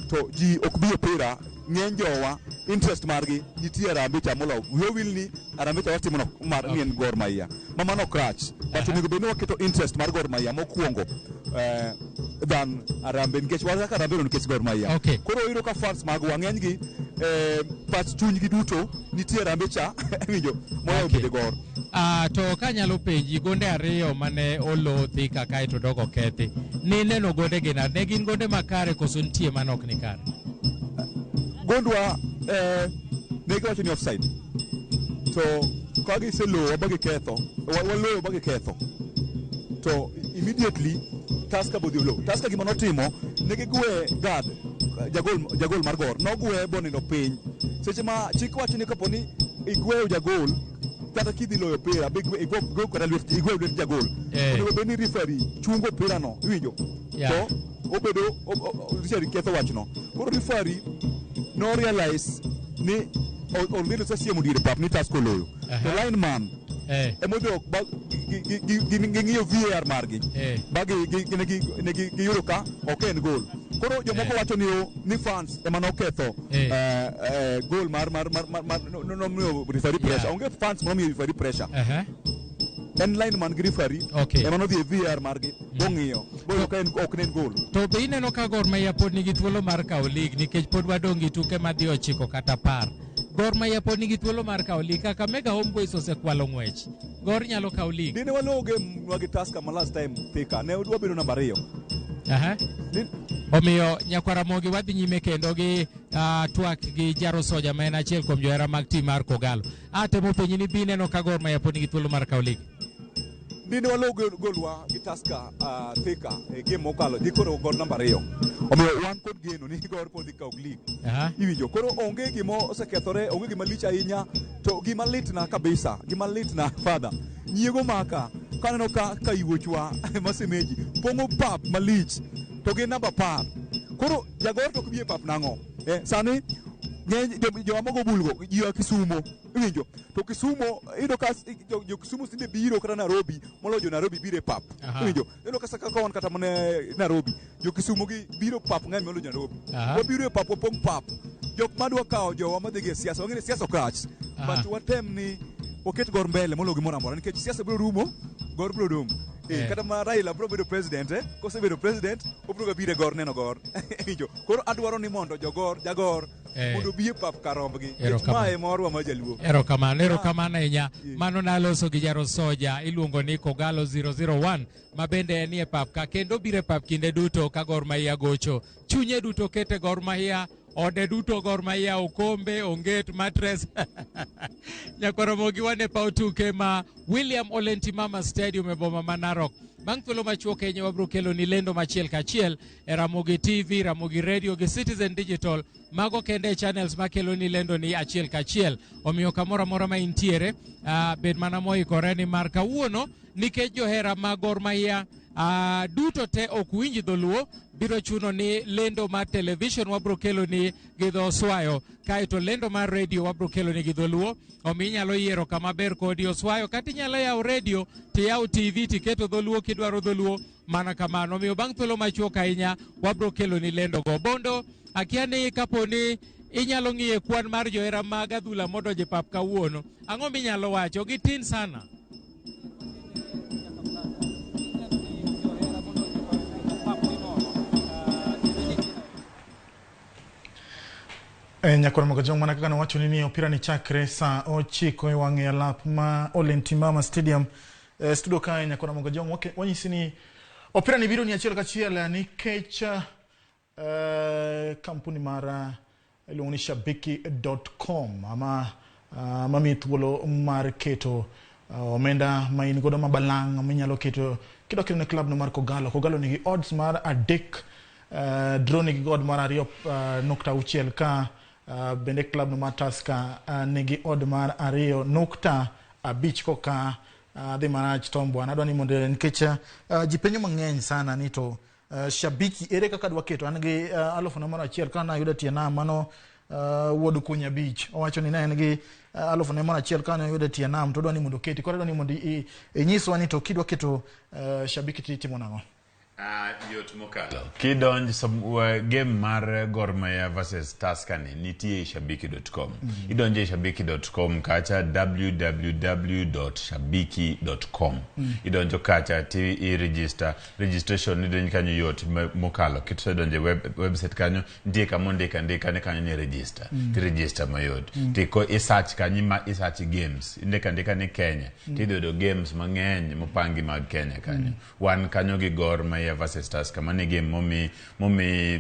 to ji ok bi e opira, ng'eny jowa interest margi nitie arambe cha molo wiwa wil ni arambe cha watimo no mar ni en Gor Mahia. Ma mano ok rach. But onego bed ni waketo interest mar Gor Mahia mokwongo than arambe nikech wan kaka arambe no nikech Gor Mahia. Koro iyudo ka fans magwa ng'eny gi pach chunygi duto nitie arambe cha winjo moyo bedo Gor. To kanyalo penji gonde ariyo mane olo Thika kaeto dok okethi, nineno gonde gi nade? Ne gin gonde makare koso nitie mane ok ni kare? Gondwa ne giwacho ni offside. To ka giselowo ba giketho, waloyo ba giketho. To immediately Tusker bodhi olowo. Tusker gima notimo, ne gigwe guard, jagol mar Gor. Nogwe bonindo piny. Seche ma chik wacho ni kapo ni igweyo jagol, kata kidhi loyo opira, be igwe kata lwet, igwe lwet jagol. Onego bed ni referee chungo opira no, iwinjo? To obedo, referee ketho wachno. Koro referee no realize ni already osesiemo diere pap ni Tusker oloyo. To lineman emodhi ok ba ging'iyo VAR margi. Ba giyudo ka ok en goal. Koro jomoko wacho ni ni fans ema noketho goal mar mar mar mar mar nomiyo referee pressure. Onge fans monomiyo referee pressure. En lineman gi referee ema nodhi e VAR margi bong'iyo boyudo ka en ok ne en goal. To be ineno ka Gor Mahia pod nigi thuolo mar kawo league nikech pod wadong' gi tuke madhi 9 kata 10. Gor Mahia pod nigi thuolo mar kawo league. Kakamega Homeboys osekwalo ng'wech. Gor nyalo kawo league. Dine waloyo game wa gi Tusker ma last time Thika, ne wabedo namba 2. Omiyo nyakwar Ramogi wadhi nyime kendo gi twak gi Jaro Soja ma en achiel kuom johera mag tim mar Kogalo. Atemo penji ni bi neno ka Gor Mahia pod nigi thuolo mar kawo league. Dine waloyo golwa gi Tusker Thika e game mokalo, dhi koro Gor namba 2. Omiyo wan kod geno ni Gor pod dhi kawo league. Iwinjo, koro onge gima osekethore, onge gima lich ahinya, to gima litna kabisa, gima litna father, nyiego maka, kaneno ka yuochwa masemeji pong'o pap malich, to gin namba 10. Koro jagor to ok bi e pap nang'o? Sani Ng'eny joma mogo bulgo ji oa Kisumo, iwinjo? To Kisumo iyudo ka jo Kisumu tinde biro kata Nairobi moloyo jo Nairobi biro e pap. Iwinjo? Iyudo ka kaka wan kata mana Nairobi, jo Kisumu gi biro pap ng'eny moloyo jo Nairobi. Wabiro e pap, wapong' pap. Jok madwa kawo jowa madhi gi e siasa, wang'e ni siasa ok rach. But watem ni waket Gor mbele moloyo gimoro amora nikech siasa biro rumo, Gor biro dong'. Kata ma Raila biro bedo president, kosebedo president, obiro ga biro e Gor neno Gor. Iwinjo? Koro adwaro ni mondo jogor, jagor mondo obi e pap karombgi. Nikech Erokamano. mae morwa ma jaluo. Erokamano, erokamano ahinya. Mano naloso gi Jarosoja iluongo ni Kogalo 001 ma bende en e pap ka kendo biro e pap kinde duto ka Gor Mahia gocho. Chunye duto kete Gor Mahia, ode duto Gor Mahia, okombe, onget, matres. Nyakwaramogi wan e paw tuke ma William Ole Ntimama Stadium e boma ma Narok. Bang' thuolo machuok ahinya wabiro kelo ni lendo machiel kachiel e Ramogi TV, Ramogi Radio gi Citizen Digital. Mago kende e channels makelo ni lendo ni achiel kachiel. Omiyo kamoro amora ma intiere, bed mana moikore ni mar kawuono nikech johera mag Gor Mahia duto te ok winj dholuo, biro chuno ni lendo mar television wabro kelo ni gi dho Oswayo, kaeto lendo mar radio wabro kelo ni gi dholuo. Omiyo inyalo yiero kama ber kodi Oswayo, kata inyalo yawo radio tiyawo TV tiketo dholuo kidwaro dholuo, mana kamano. Omiyo bang' thuolo machuok ahinya wabro kelo ni lendo go. Bondo, akia ni kapo ni inyalo ng'iye kwan mar johera mag adhula modonjo e pap kawuono, ang'o minyalo wacho? Gitin sana. Nyakwar Mogajong, mana kaka nawacho ni opira ni chakre saa 9 e wang' e alap ma Ole Ntimama Stadium. Studio kae Nyakwar Mogajong, wanyisi ni opira ni biro ni achiel kachiel nikech kampuni mar iluongo ni shabiki.com ama mamiyi thuolo mar keto omenda ma in godo mabalang' minyalo keto kidok ne club no mar Kogalo. Kogalo nigi odds mar 3, draw nigi odd mar 2.6 ka bende club no mar Tusker nigi odd mar 2.5 koka dhi marach. Tom bwana, adwa ni mondo nikech ji penjo mang'eny sana ni to shabiki ere kaka dwa keto. An gi 1,000 ka nayudo tie nam mano wuod Kunya Beach owacho ni ne en gi 1,001 ka nayudo tie nam to odwa ni mondo oketi. Koro adwa ni mondo inyiswa ni to kidwa keto shabiki titimo nang'o? Yot mokalo. Kidonj game mar Gor Mahia versus Tusker ni nitie e shabiki.com. Idonjo e shabiki.com kacha www.shabiki.com. Idonjo kacha ti i register. Registration idonjo kanyo yot mokalo. Kisedonjo e website kanyo nitie kama ondika ndika ni kanyo ni register. Ti register mayot. Ti ko i search kanyo ma i search games. Indika ndika ni Kenya. Tidhi yudo games mang'eny mopangi mag Kenya kanyo. Wan kanyo gi Gor Mahia versus Tusker, mane game momi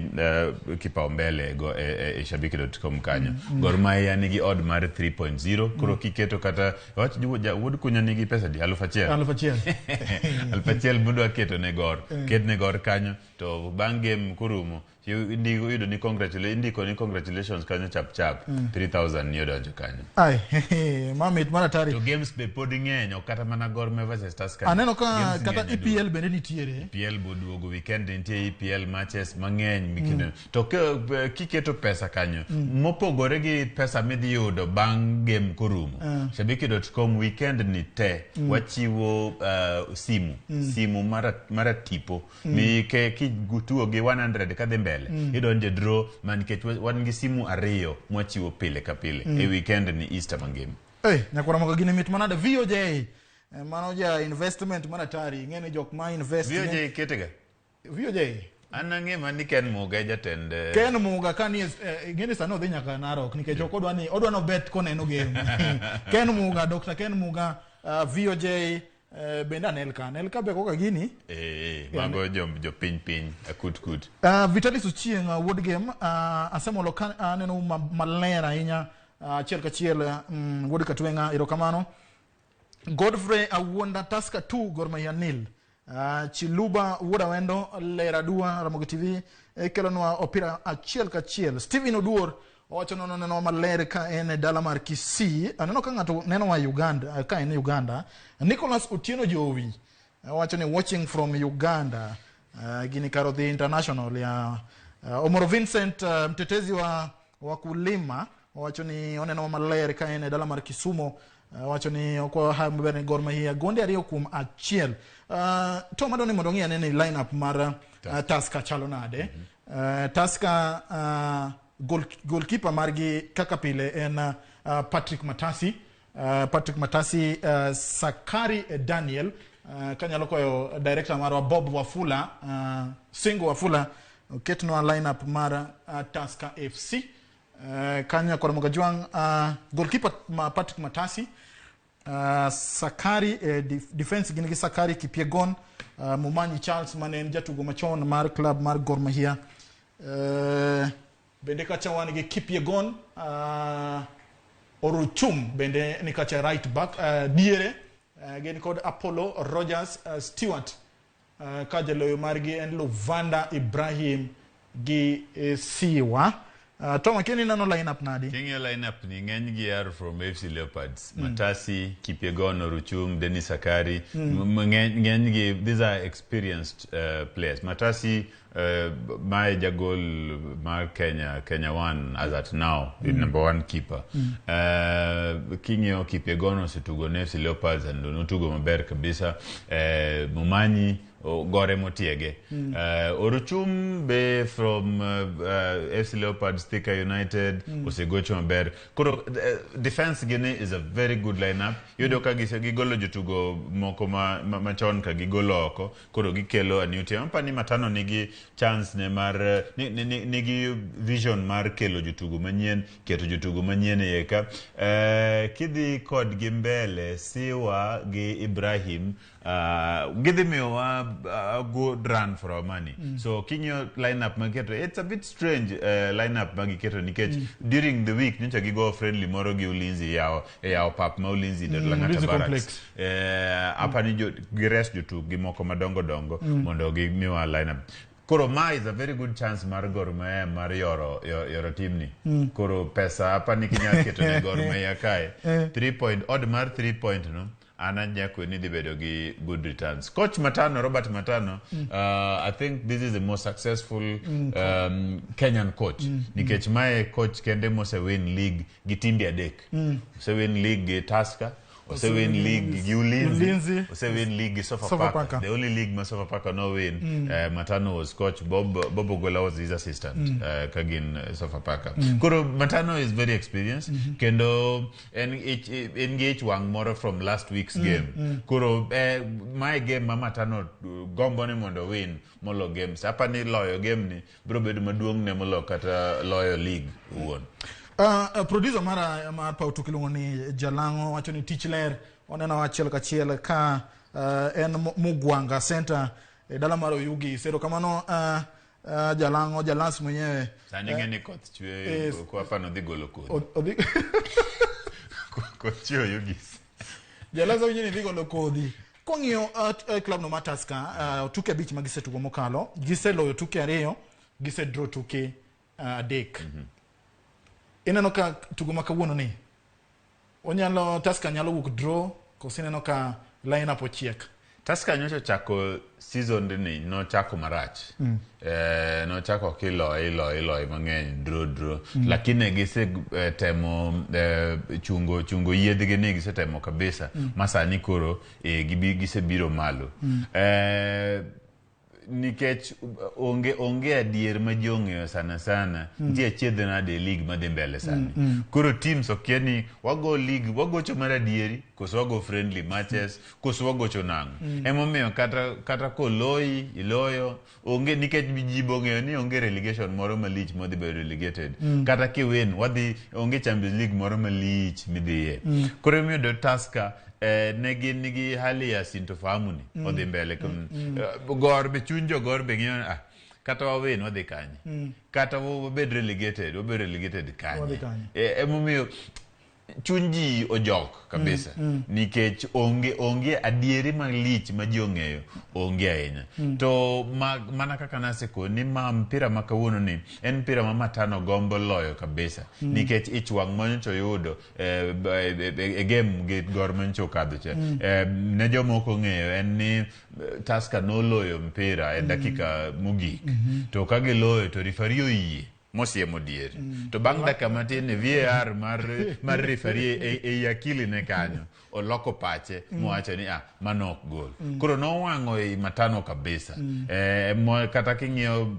kipaumbele go e shabiki.com kanyo. Gor Mahia nigi odd mar 3.0 koro kiketo kata wach wuod Kunya nigi pesa di 1,000. 1,000. 1,000 mudwa keto ne Gor. Ket ne Gor kanyo to bang' game korumo indiko yudo ni congratulations, indiko ni congratulations kanyo chap chap 3000 ni odonjo kanyo. Ai, ma mit mar atari. To games be pod ng'eny, ok kata mana Gor Mahia versus Tusker. Aneno ka Games kata ng'eny EPL bende nitiere. EPL boduogo weekend, nitie EPL matches mang'eny mikino. To kiketo pesa kanyo mopogore gi pesa midhi yudo bang' game korumo, shabiki.com weekend ni te wachiwo simu mara tipo mi ke kitugo gi 100 kadhi mbele idonjo e draw ma nikech wan gi simu 2 mwachiwo pile ka pile e weekend ni Easter mangima. Hey, nyakwara mogo gini mit manade. VOJ mano ja investment mar atari, ing'e ni jok ma invest VOJ ketega. VOJ. An ang'e ma ni Ken Muga e jatend Ken Muga ka ni ing'e ni sani odhi nyaka Narok nikech ok odwa ni odwa nobet koneno game. Ken Muga, Dr. Ken Muga, VOJ bende Anelka be koka gini. Mago jo piny piny akut kut. Vitalis Ochieng, wuod game, asemolo ka aneno maler ahinya, achiel kachiel, wuod Katwenga, erokamano. Godfrey Awuonda, Tusker 2 Gor Mahia nil. Chiluba wuod Awendo, ler adua Ramogi TV kelonwa opira achiel kachiel. Steven Oduor owacho ni neno maler ka en e dala mar Kisii. Aneno ka ng'ato nenowa Uganda, ka en Uganda. Nicholas Otieno Jowi owacho ni watching from Uganda. Gini karo dhi international ya. Omoro Vincent, mtetezi wa wakulima. Owacho ni oneno maler ka en e dala mar Kisumo. Owacho ni okwayo hawi maber ne Gor Mahia gonde 2-1. Tom adwaro ni mondo ong'i ane ni lineup mar Tusker chalo nade. Tusker goalkeeper margi kaka pile en Patrick Matasi. Patrick Matasi, Sakari Daniel, kanyalo kwayo director marwa Bob Wafula, Singo Wafula oketnwa lineup mar Tusker FC. Kanyo kod Mogajwang, goalkeeper ma Patrick Matasi, Sakari, defense gin gi Sakari Kipyegon, Mumanyi Charles mane en jatugo machon mar club mar Gor Mahia. Bende kacha wan gi Kipyegon, Oruchum bende ni kacha right back, diere gin kod Apollo Rogers, Stewart, ka jaloyo margi en Luvanda Ibrahim gi Siwa. Tom akeni neno lineup nadi? King'iyo lineup ni ng'eny gi are from FC Leopards. Matasi, Kipyegon, Oruchum, Dennis Sakari. Ng'eny gi these are experienced players. Matasi mae jagol mar Kenya, Kenya One as at now, the number one keeper. King'iyo Kipyegon osetugo ne FC Leopards and notugo maber kabisa. Mumanyi gore motiege. Oruchum be from FC Leopards, Thika United, osegocho maber. Koro defense gini is a very good lineup. Iyudo ka gigolo jotugo moko machon ka gigolo oko, koro gikelo a new team. Apani Matano nigi chance ne mar nigi vision mar kelo jotugo manyien, keto jotugo manyien e iye ka. Kidhi kodgi mbele, Siwa gi Ibrahim, gidhi miyowa a good run for our money. So king'iyo lineup magiketo, it's a bit strange lineup magiketo nikech during the week nyocha gigo friendly moro gi Ulinzi yawo e yawo pap ma Ulinzi Lang'ata Ulinzi Barracks. Complex. Apani jo gires jotukgi moko madongo dongo mondo gimiwa lineup. Koro ma is a very good chance mar Gor Mahia mar yoro team ni. Koro pesa apani kinya keto ne Gor Mahia kae 3 point odd mar 3 point no an anyakwe ni dhi bedo gi good returns. Coach Matano, Robert Matano, I think this is the most successful Kenyan coach. Nikech mae coach kende mose win league gi timbe adek. Ose win league gi Tusker, ose win league gi Ulinzi, Ulinzi. ose win league gi Sofapaka. Sofapaka. The only league ma Sofapaka no win, Matano was coach, Bob Ogola was his assistant ka gin Sofapaka. Koro Matano is very experienced, kendo en gi ich wang' moro from last week's game. Koro mae game ma Matano gombo ni mondo win molo games. Apani loyo game ni biro bedo maduong' ne molo kata loyo league owuon. Producer mara mar paw tuke iluongo ni Jalang'o wacho ni tich ler oneno achiel kachiel ka en Mugwanga Center e dala mar Oyugis. Erokamano Jalang'o, Jalas mwenyewe. Sani ng'e ni koth chwe kwa apani odhi golo kodhi. Koth chwe Oyugis. Jalas awinjo ni dhi golo kodhi. Kong'iyo club no mar Tusker, tuke 5 ma gisetugo mokalo, giseloyo tuke 2, gisedraw tuke 3. Ineno ka tugo ma kawuono ni onyalo Tusker nyalo wuok draw koso ineno ka line up ochiek? Tusker nyocha chako season ni nochako marach. Nochako kiloye iloye iloye mang'eny draw draw. Lakini gise temo chungo yiedhgi ni gisetemo kabisa. Ma sani koro gisebiro malo. Nikech onge adier ma ji ong'eyo sana sana. Nitie achiedh nade e league madhi mbele sani. Koro teams okia ni wago league, wagocho mar adieri, koso wago friendly matches, koso wagocho nang'o. Emomiyo kata koloyi, iloyo, onge nikech ji bong'eyo ni onge relegation moro malich modhi bedo relegated. Kata kiwin, wadhi onge Champions League moro malich midhiye. Koro emomiyo Tusker ne gin nigi hali ya sintofahamu ni odhi mbele. Gor be chuny jo Gor be ng'iyo kata wawin wadhi kanye. Kata wabed relegated, wabed relegated kanye. Wadhi kanye. Emomiyo chuny ji ojok kabisa. Nikech onge adieri malich ma ji ong'eyo, onge ahinya. To mana kaka nasekoni ni ma mpira ma kawuono ni en mpira ma Matano gombo loyo kabisa. Nikech ich wang' manyocha oyudo e game gi Gor manyocha okadho cha. Ne jomoko ong'eyo en ni Tusker noloyo mpira e dakika mogik. To ka giloyo to referee oyie. Mosiemo diere. To bang' dakika matin ne VAR mar mar referee e, ei akili ne kanyo oloko pache mowacho ni ah mano ok gol. Koro nowang'o i Matano kabisa. Mo, kata king'iyo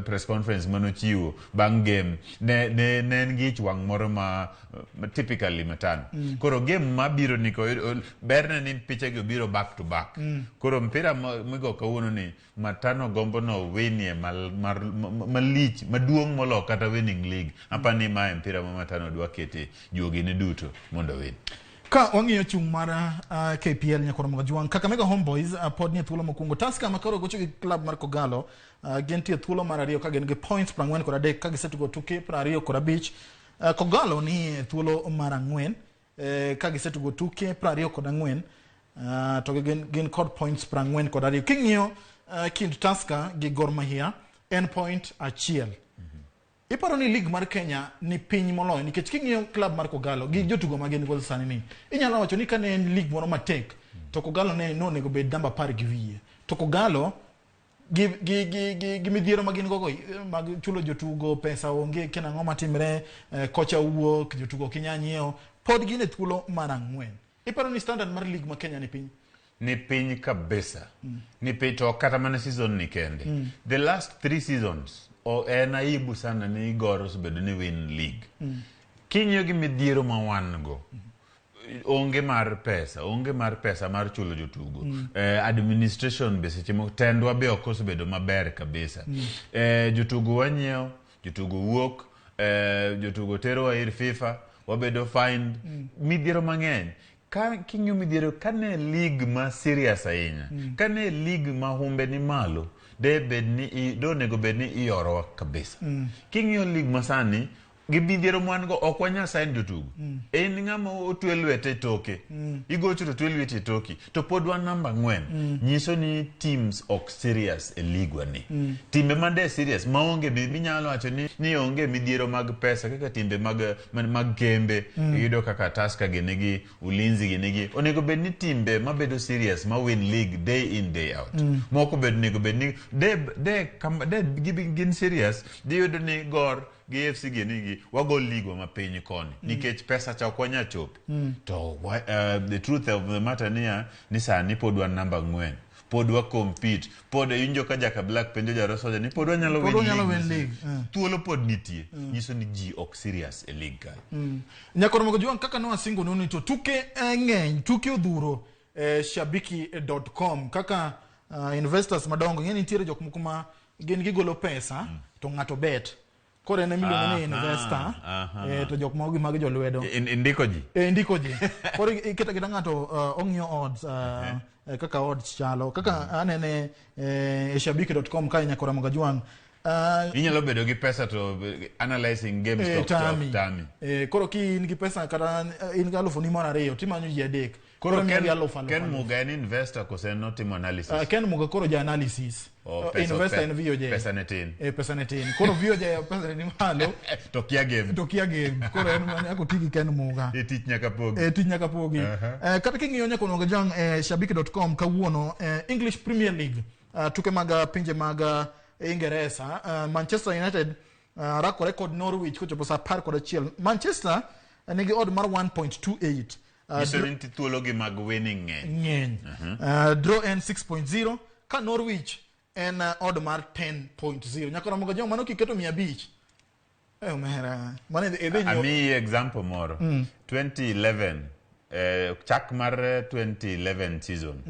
press conference manochiwo bang' game ne en gi ich wang' moro ma typically Matano. Koro game mabiro ni berne ni piche gi obiro back to back. Koro mpira migo kawuono ni Matano gombo no winie malich maduong' molo kata winning league. Apa ni mae mpira ma Matano dwa kete juogine duto mondo win. Ka wang'iyo chung' mar KPL Nyakoro Magajuang, Kakamega Homeboys pod nie thuolo mokwongo. Tusker makoro gocho gi club mar Kogalo gintie thuolo mar ariyo ka gin gi points 43 ka gisetugo tuke 25. Kogalo ni e thuolo mar ang'wen ka gisetugo tuke 24 to gin kod points 42. King'iyo kind Tusker gi Gor Mahia en point achiel. Iparo ni league mar Kenya ni piny moloyo nikech king'iyo club mar Kogalo gi jotugo ma gin go sani ni inyalo wacho ni kane en league moro matek to Kogalo ne nonego bed namba apar gi wiye to Kogalo gi midhiero ma gin gogo mag chulo jotugo pesa onge kina ang'o matimre kocha wuok jotugo ok inyal nyiewo pod gin e thuolo mar ang'wen. Iparo ni standard mar league ma Kenya ni piny? Ni piny kabisa. Ni piny to ok kata mana season ni kende. The last three seasons o en aibu sana ni Gor osebedo ni win league. King'iyo gi midhiero ma wan go onge mar pesa, onge mar pesa mar chulo jotugo. Administration be seche moko tendwa be ok osebedo maber kabisa. Jotugo wanyiewo, jotugo wuok, jotugo terowa ir FIFA, wabedo fined, midhiero mang'eny. Ka king'iyo midhiero kane league ma serious ahinya, kane league ma humbe ni malo, de bed ni do onego bed ni iorowa kabisa. King'iyo league ma sani, gi midhiero mwan go ok wanyal sign jotugo. En ng'ama otwe lwete e toke. Igocho to twe lweti e toki. To pod wan namba ang'wen. Nyiso ni teams ok serious e league wa ni. Timbe mande serious maonge minyalo wacho ni onge midhiero mag pesa kaka timbe mag kembe. Iyudo kaka Tusker gi nigi Ulinzi gi nigi onego bed ni timbe mabedo serious ma win league day in day out. Moko bed onego bed ni de gin serious giyudo ni Gor gi AFC gi nigi wago league wa mapiny koni nikech pesa cha ok wanyal chope. To the truth of the matter niya ni sani pod wan namba ang'wen pod wa compete pod iwinjo ka Jaka Black penjo Jarosoja ni pod wanyalo Pod win wanyalo league win league, Thuolo pod nitie nyiso ni ji ok serious e league kae. Nyakoro Magajuang kaka ne wasingo ni to tuke ng'eny tuke odhuro shabiki.com kaka investors madongo ng'e nitiere jok moko ma gin gigolo pesa to ng'ato bet koro en emiluongo ni investor to jok moko gi mag jolwedo Indiko ji ndiko ji koro iketo aketa ng'ato ong'iyo odds kaka odds chalo kaka anene e shabiki.com kae Nyakoro Magajuang inyalo bedo gi pesa to analyzing games to tami. tami. Koro ki in gi pesa kata in gi alufu ni moro ariyo timanyo ji adek Koro miyogi Ken, aluf aluf Ken aluf. Muga en investor kose en notimo analysis? Ken Muga koro ja analysis. Oh, pesa, investor en VOJ. Pesa ne tin. Pesa ne tin. Koro VOJ pesa ne ni malo To kia game. To kia game. Koro en mana nyaka oti gi Ken Muga. E tich nyaka pogi. E tich nyaka pogi. Kata king'iyo nyaka onego jang shabiki.com kawuono English Premier League tuke mag pinje mag Ingeresa Manchester United rakore kod Norwich kochopo saa 11. Manchester nigi odd mar 1.28. Nyiso ni nitie thuolo gi mag winning ng'eny. Ng'eny. Draw en 6.0 ka Norwich en odd mar 10.0. Nyaka romo ga mano kiketo 500. Omera. Mano idhi nyiewo. Amiyi example moro. 2011 chak mar 2011 season.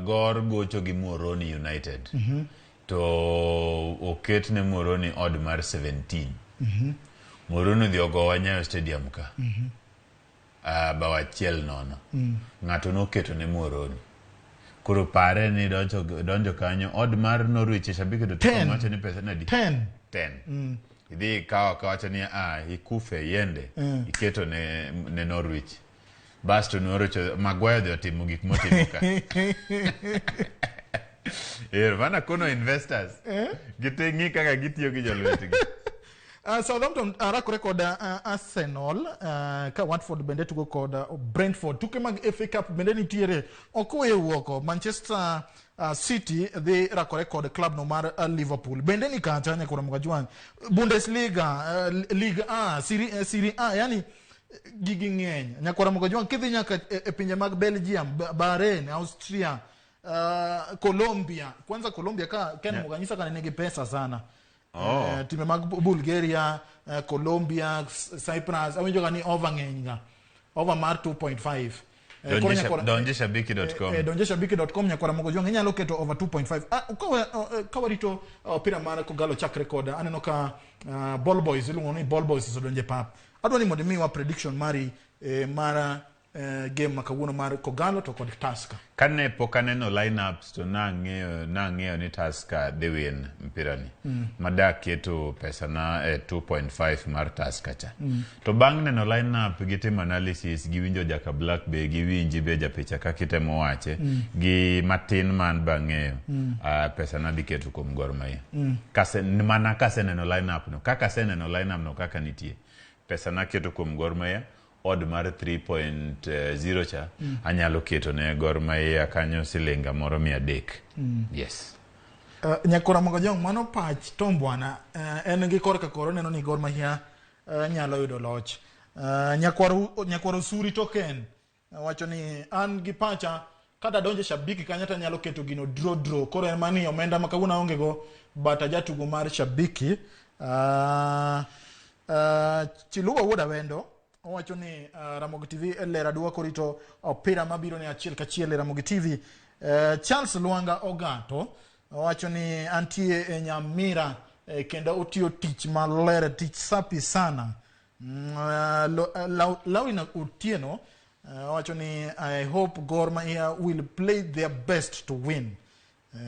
Gor gocho gi Muhoroni United. To oket ne Muhoroni odd mar 17. Muhoroni odhi ogowa Nyayo Stadium ka. Bao 1-0. Ng'ato noketo ne Muhoroni. Koro pare ni donjo kanyo odd mar Norwich e shabiki.com 10. wacho ni pesa nadi? 10. 10. Idhi ikawo akawacho ni ikufe iende iketo ne Norwich. Basto Norwich Maguire odhi otimo gik motimo ka. Ero mana kono investors. Gite ng'i kaka gitiyo gi jolwetgi. Southampton rakore kod Arsenal, ka Watford bende tugo kod Brentford. Tuke mag FA Cup bende nitiere ok weu oko. Manchester City dhi rakore kod club no mar Liverpool. Bende ni kacha nyakoro Mgajwang. Bundesliga, Ligue A, Serie A, yani gigi ng'eny. Nyakwara Mgajwang kidhi nyaka e pinje mag Belgium, Bahrain, Austria, Colombia. Kwanza Colombia ka Ken Muganyisa ka nigi pesa sana. Oh. Timbe mag Bulgaria, Colombia, Cyprus, awinjo ga ni over ng'eny ga. Over mar 2.5. Koro Donjeshabiki.com. Donjeshabiki.com nyakwara Mugajwang inyalo keto over 2.5. Ah, ka warito opira mar Kogalo chakre kod aneno ka Ball Boys iluongo ni Ball Boys osedonjo e pap. Adwa ni mondo imiwa prediction mari mar game ma kawuono mar Kogalo to kod Tusker. Kane pok aneno lineups to nang'eyo ni Tusker dhi win mpira ni. Madak keto pesa na e 2.5 mar Tusker cha. To bang' neno lineup gi timo analysis gi winjo Jaka Black be gi winji be japicha kaka itemo wache gi matin man bang'eyo pesa na dhi keto kuom Gor Mahia. Kase, mana kaseneno lineup no kaka aseneno lineup no kaka nitie pesa na keto kuom Gor Mahia odd mar 3.0 cha anyalo keto ne Gor Mahia kanyo silinga moro 300. Yes. Nyakora Mugajwang mano pach Tom bwana, en gi korka koro neno ni Gor Mahia nyalo yudo loch. Nyakwaro Suri Token wacho ni an gi pacha kata donje shabiki kanyo to anyalo keto gino draw draw. Koro en mani omenda ma kawuono aonge go but ajatugo mar shabiki. Chiluba Wuod Awendo owacho ni Ramogi TV lera duwa korito opira mabiro ni achiel kachiel e Ramogi TV. Charles Luanga Ogato owacho ni antie e Nyamira, kendo otiyo tich maler, tich sapi sana. Lawina Otieno owacho ni I hope Gor Mahia will play their best to win.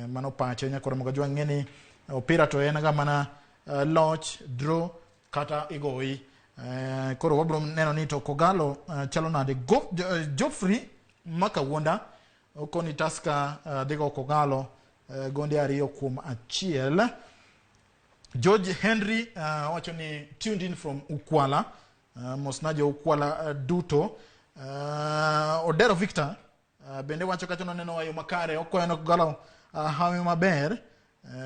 Mano pache nyakoro Mugajwang ng'e ni opira to en ga mana loch, draw kata igoyi. Koro wabro neno ni to Kogalo chalo nade. Geoffrey Makawuonda okoni Tusker dhi go Kogalo gonde 2-1. George Henry wacho ni tuned in from Ukwala. Mosna jo Ukwala duto. Odero Victor bende wacho kacha noneno wayo makare okwayo ne Kogalo hawi maber.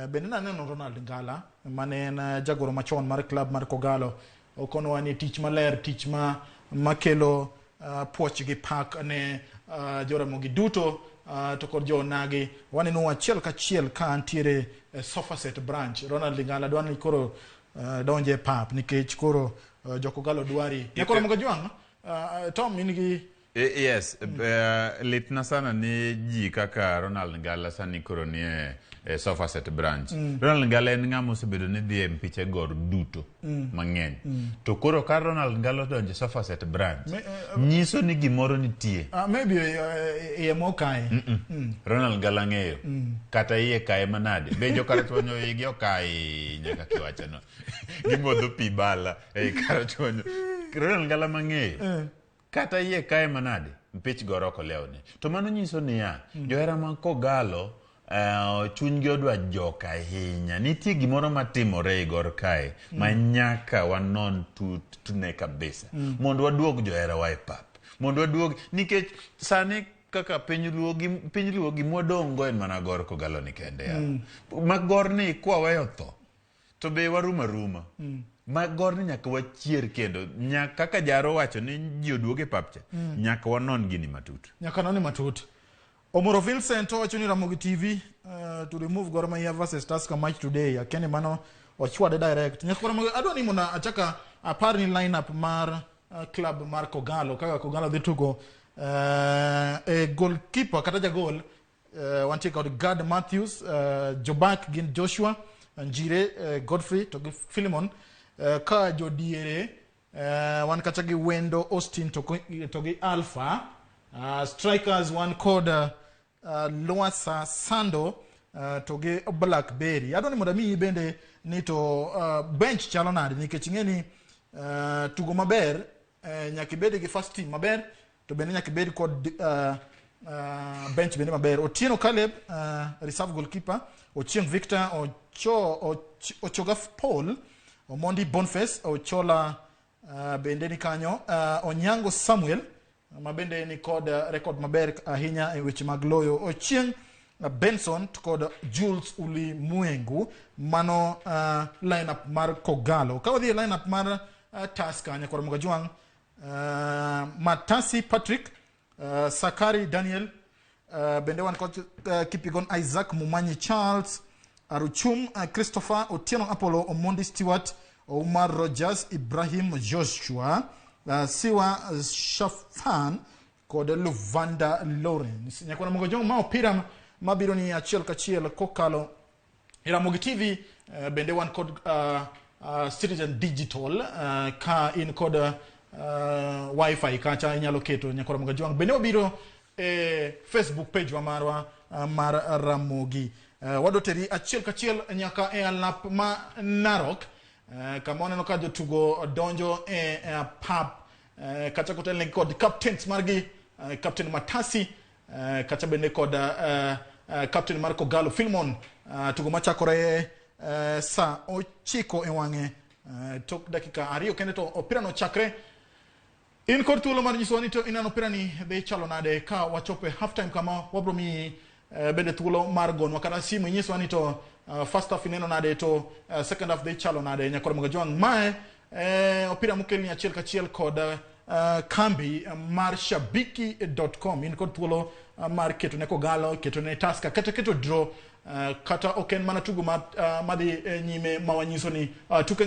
Bende naneno Ronald Ngala mane en jagoro machon mar club mar Kogalo okonowa ni tich maler, tich ma makelo puoch gi pak ne Joramogi duto to kod jo-Onagi. Waneno achiel kachiel ka antiere sofa set branch. Ronald Ngala dwa ni koro donje pap nikech koro jo Kogalo dwari. Nyakoro Mugajwang, Tom in gi Yes, litna sana ni ji kaka Ronald Ngala sani koro ni e sofa set branch. Ronald Ngala en ng'ama osebedo ni dhi e mpiche Gor duto mang'eny. To koro ka Ronald Ngala odonjo e sofa set branch, nyiso ni gimoro nitie. Maybe iye mokaye. Ronald Ngala ng'eyo. Kata iye kaye manade. Be jo Karachuonyo igi okayi nyaka kiwachono. Gimodho pi bala ei Karachuonyo. Ronald Ngala mang'eyo. Kata iye kae manade, mpich Gor ok olewne. To mano nyiso niya, johera mag Kogalo chunygi odwa jok ahinya. Nitie gimoro matimore e Gor kae ma nyaka wanon tutne kabisa. Mondo waduog joherawa e pap. Mondo waduog, nikech sani kaka piny Luo gimwadong' go en mana Gor Kogalo ni kende. Ma Gor ni kwaweyo tho, to be warumo aruma. Ma Gor ni nyaka wachier kendo. Nyaka kaka Jaro wacho ni ji oduog e pap cha, nyaka wanon gini matut. Nyaka none matut. Omoro Vincent owacho ni Ramogi TV to remove Gor Mahia versus Tusker match today. Akeni mano ochwade direct. Nyaka Ramogi adwa ni mondo achaka apar ni lineup mar club mar Kogalo kaka Kogalo dhi tugo e goalkeeper kata jagol wantie kod Gad Matthews, Jobak gin Joshua Njire, Godfrey to gi Philemon, ka jodiere wan kacha gi Wendo Austin to gi Alpha, strikers wan kod Lwasa Sando to gi Blackberry. Adwa ni mondo amiyi bende ni to bench chalo nade nikech ing'e ni tugo maber nyaka ibed gi first team maber to bende nyaka ibed kod bench bende maber. Otieno Caleb reserve goalkeeper, Ochieng Victor, Ochoga Paul, Omondi Boniface Ochola bende ni kanyo, Onyango Samuel ma bende ni kod rekod maber ahinya e weche mag loyo, Ochieng Benson to kod Jules Ulimwengu. Mano lineup mar Kogalo. Ka wadhi e lineup mar Tusker, Nyakwar Mogajwang', Matasi Patrick, Sakari Daniel, bende wan kod Kipigon Isaac, Mumanyi Charles, Aruchum Christopher, Otieno Apollo, Omondi Stewart, Omar Rogers, Ibrahim Joshua, Siwa Shafan kod Luvanda Lawrence. Nyakwar Mogajwang', ma opira mabiro ni achiel kachiel kokalo e Ramogi TV. Bende wan kod Citizen Digital. Ka in kod wifi kacha inyalo keto, Nyakwar Mogajwang'. Bende wabiro e Facebook page wa marwa mar Ramogi. Wadwa teri achiel kachiel nyaka e alap ma Narok, kama waneno ka jotugo donjo e pap kacha kotelnegi kod captains margi, Captain Matasi, kacha bende kod captain mar Kogalo Filmon. Tugo machakore sa 9 e wang'e, tok dakika 2 kende to opira no chakre. In kod thuolo mar nyisowa ni to ineno opira ni dhi chalo nade ka wachopo e half time, kama wabro miyi bende thuolo mar gonwa kata simu inyiswa ni to first half ineno nade to second half dhi chalo nade. Nyakwar Mogajwang', mae opira mokelni achiel kachiel kod kambi mar shabiki.com. In kod thuolo mar keto ne Kogalo, keto ne Tusker kata keto draw, kata ok en mana tugo madhi nyime ma wanyiso ni tuke.